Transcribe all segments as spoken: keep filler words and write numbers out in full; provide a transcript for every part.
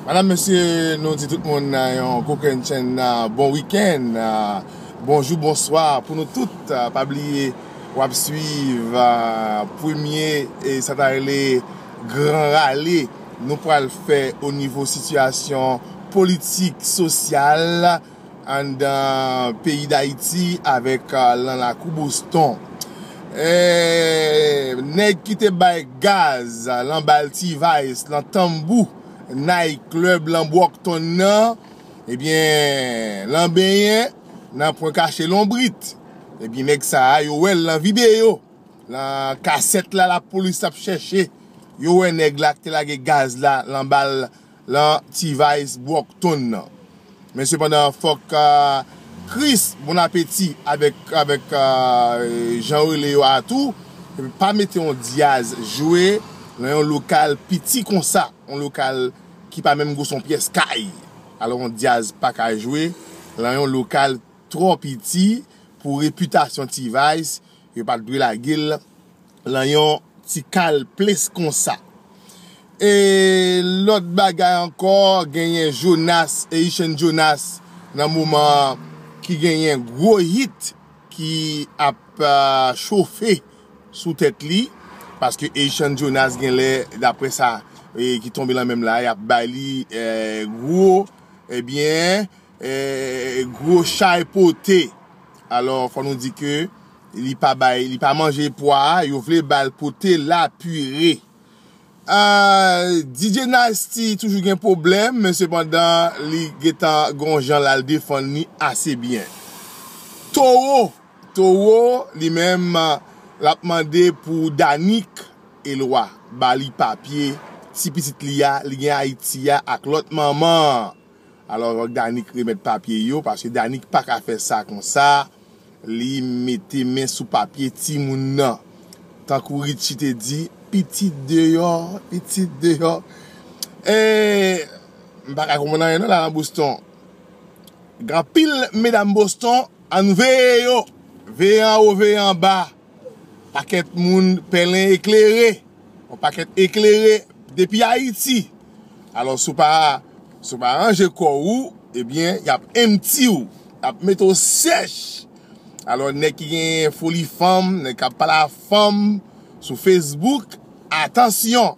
Madam, mesye, nou di tout moun, ah, yon kokennchenn, ah, bon wikenn, ah, bonjou, bonswa pou nou tout. Ah, pa bliye, w ap swiv, ah, premye, e sa ta rele gran rale nou pral fè o nivo sitiyasyon politik, sosyal, anndan peyi Dayiti avèk, ah, lan lakou Boston. E, nèg ki te bay gaz lan bal T-Vice, lan Tanbou, night club lan Brockton nan, ebyen, lan benyen, nan pwen kache lonbrit. Ebyen, nèg sa a, yo wè l lan videyo, lan kasèt la, lapolis ap chèche. Yo wè nèg la ki te lage gaz la, lan bal, lan T-Vice Brockton nan. Men sepandan, fòk, ah, Chris Bon Apeti avèk, avèk, ah, jan yo rele yo a tou, pa mete yon dyaz jwe lan yon lokal piti konsa, yon lokal ki pa menm gwo, se yon pyès kay. Alò, yon dyaz pa ka jwe lan yon lokal twò piti pou repitasyon T-Vice, yo pa t dwe lage l lan yon ti kal plis konsa. E lòt bagay ankò, genyen Jonas, Haitian Jonas, nan moman ki genyen gwo hit ki ap, ah, chofe sou tèt li, paske Haitian Jonas genlè, daprè sa, e, ki tonbe lan men m la, y ap bay li, e, gwo, ebyen, e, gwo chay pote. Alò, fò nou di ke li pa bay, li pa manje pwa, yo vle ba l pote lapire. Ah, D J Nasty toujou gen pwoblèm, men sepandan, li gentan gon jan l al defann li ase byen. Towo, Towo, li menm, l ap mande pou Danik Elwa ba li papye ti pitit li a, li gen Ayiti a ak lòt manman an. Alò, fòk Danik remèt papye yo, paske Danik pa ka fè sa konsa. Li mete men sou papye timoun nan. Tankou Richie te di, pitit deyò, pitit deyò. E, m pa ka konprann anyen non la nan Boston. Gen anpil medam Boston, ann veye yo. Veye anwo, veye anba. Pakèt moun pèlen eklere. Yon pakèt eklere depi Ayiti. Alò, si w pa, si w pa ranje kò w, ebyen, y ap empty w. Y ap mete w sèch. Alò, nèg ki gen foli fanm, nèg k ap pale a fanm sou Facebook, atansyon!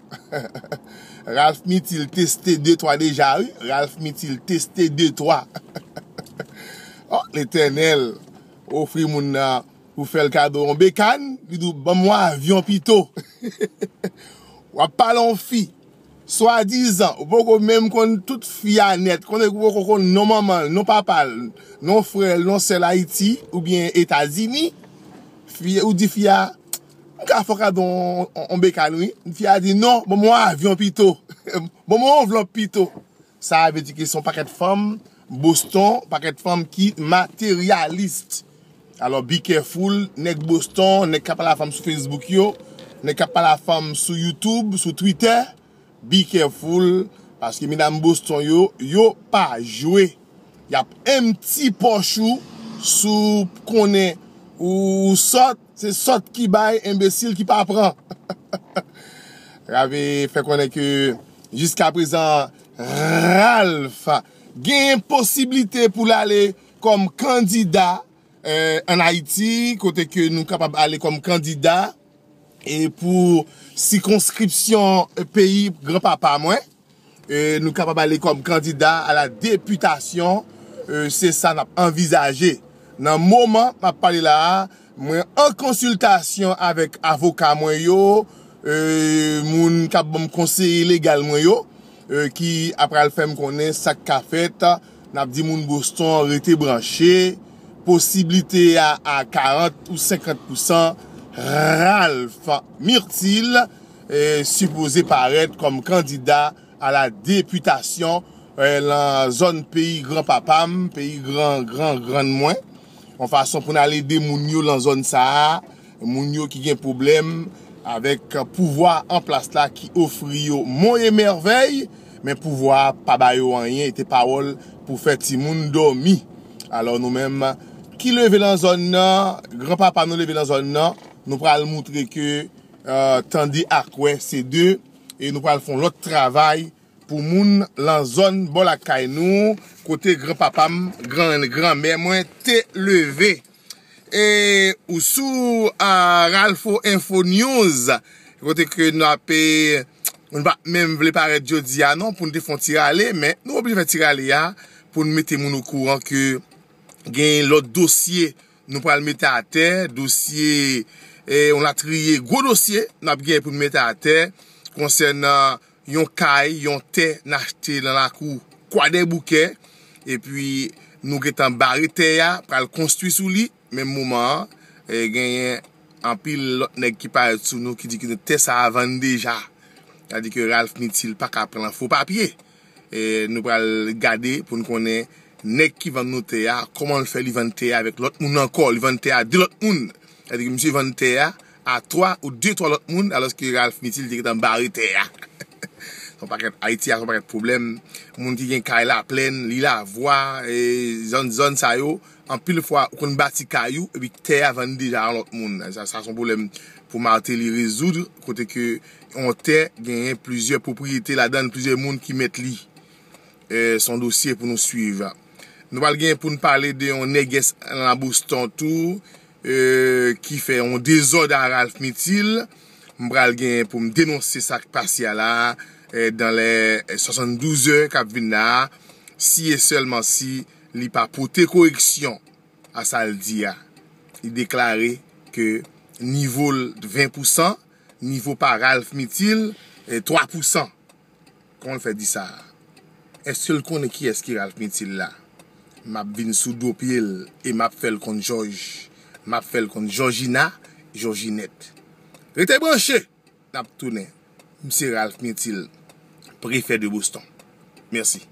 Ralph Mitil teste de twa deja, wi. Ralph Mitil teste de twa. Oh, Letènèl, ofri moun nan pou fè l kado yon bekàn, li di w, ban m yon avyon pito. W ap pale yon fi, swadizan, ou poko menm konn tout fi a nèt, konnen ou poko konn non manman l, non papa l, non frè l, non sè l Ayiti oubyen Etazini. Fi, ou di fi a, m ka fè w kado yon, yon, yon bekàn, wi. Fi a di, non, ban m yon avyon pito. Ban m yon anvlòp pito. Sa vle di ke se yon pakèt fanm Boston, pakèt fanm ki materyalis. Alò, be careful, nèg Boston, nèg k ap pale a fanm sou Facebook yo, nèg k ap pale a fanm sou YouTube, sou Twitter, be careful, paske medam Boston yo, yo pa jwe. Y ap empty pòch ou, si w konnen ou, ou sòt, se sòt ki bay, enbesil ki pa pran. Ralph fè konnen ke jiskaprezan, Ralph gen posiblite pou l ale kòm kandida, eh, ann Ayiti, kote ke nou kapab ale kòm kandida, e pou sikonskripsyon, eh, peyi granpapa mwen. Eh, nou kapab ale kòm kandida a la depitasyon, eh, se sa n ap anvizaje. Nan moman m ap pale la a, mwen an konsiltasyon avèk avoka mwen yo, eh, moun k ap ban m konseye legal mwen yo, eh, ki apral fè m konnen sa k ka fèt. N ap di moun Boston rete branche, posiblite a, a karant ou senkant pousan, Ralph Myrtil, eh, sipoze parèt kòm kandida a la depitasyon, eh, lan zòn peyi granpapa m, peyi gran, gran, grann mwen, yon fason pou n al ede moun yo lan zòn sa a, moun yo ki gen pwoblèm avèk pouvwa an plas la ki ofri yo mwen e mèvèy, men pouvwa a pa ba yo anyen, e te pawòl pou fè timoun dòmi. Alò, nou menm ki leve lan zòn nan, granpapa nou leve lan zòn nan, nou pral moutre ke, eh, tande ak wè se de, e nou pral fè yon lòt travay Pou moun lan zòn bò lakay nou, kote granpapa m, gran, granmè mwen te leve. E ou sou a Ralpho Info News, kote ke n ap, e, nou pa menm vle parèt jodi a non, pou n te fè yon ti rale, men nou oblije fè ti rale a, pou n mete moun okouran ke gen lòt dosye nou pral mete atè, dosye, e, yon latriye gwo dosye n ap gen pou n mete atè konsènan yon kay, yon tè n achte nan lakou Kwadèboukè, epi nou gentan bare tè a, pral konstwi sou li, menm moman an, e, genyen anpil lòt nèg ki parèt sou nou ki di ke tè sa a vann deja. Sa di ke Ralph Mitil pa ka pran fo papye. E, nou pral gade pou n konnen nèg ki vann nou tè a, kòman l fè li vann tè a avèk lòt moun ankò, li vann tè a de lòt moun. Sa di ke misye vann tè a a twa ou de twa lòt moun, alòske Ralph Mitil te gentan bare tè a. Son pakèt Ayiti a, son pakèt pwoblèm. Moun ki gen kay Laplèn, Lilavwa, e, zòn, zòn sa yo, anpil fwa, ou konn bati kay ou, epi tè a vann deja a lòt moun. Sa, sa son pwoblèm pou Martelly rezoud, kote ke yon tè genyen plizyè pwopriyete ladan l, plizyè moun ki mèt li. E, son dosye pou nou swiv. Nou pral gen pou n pale de yon nègès nan Boston tou, e, ki fè yon dezòd a Ralph Mitil. M pral gen pou m denonse sa k pase a la, e, dan lè swasanndouz è k ap vin la a, si e sèlman si li pa pote koreksyon a sa l di a. Li deklare ke nivo l ven pou san, nivo pa Ralph Mitil, e, twa pou san. Kòman l fè di sa a? Èske l konnen kiyès ki Ralph Mitil la? M ap vin sou do pye l e m ap fè l konn Jòj. M ap fè l konn Jòjina, Jòjinèt. Rete branche! N ap tounen. M se Ralph Mitil, prefè de Boston. Mèsi.